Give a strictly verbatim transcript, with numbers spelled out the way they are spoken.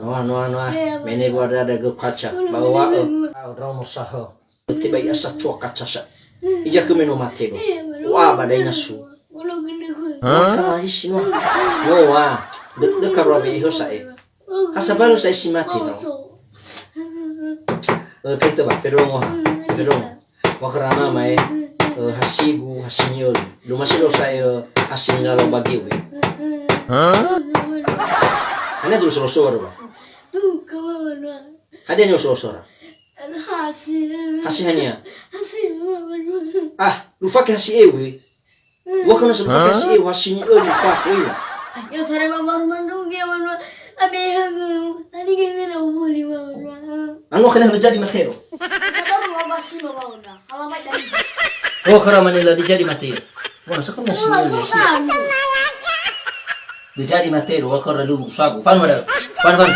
Noa, noa, noa. Mene gua ada, ada gua kaca. Bawa, eh. Ah, drao no saho. Tebai asa cua kaca sa. Ija kemeno mate do. Wa ba dai nasu. Wa ka hisi noa. Noa. De, de karua be iho sa'e. Hasa balu sa'e si mate no. Eh, fete ba, fedongo ha. Fedongo. Wa khara mama e, eh, hasigu, hasi ni'öli. Luma si do sa'e, eh, hasi nilalo bagiu e. Hana zulu solo-solo ba. Hadia ni'ö solo-solo ra? Hasi. Hasi hania? Hasi. Ah, lufake hasi eu e. Wa kana sa lufake hasi eu, hasi ni'öli lufake ila. Yo sare mama rumah dong ya mama. Abi hagu. Tadi kayak mana umur lima mama. Anu kena terjadi matero. Kata rumah basi mama udah. Kalau baik dari. Oh, karena mana lagi jadi mati. Wa na saka na si ni'öli si. Dijadi mate do, wa khara lu sabu. Fan mada. Fan, fan.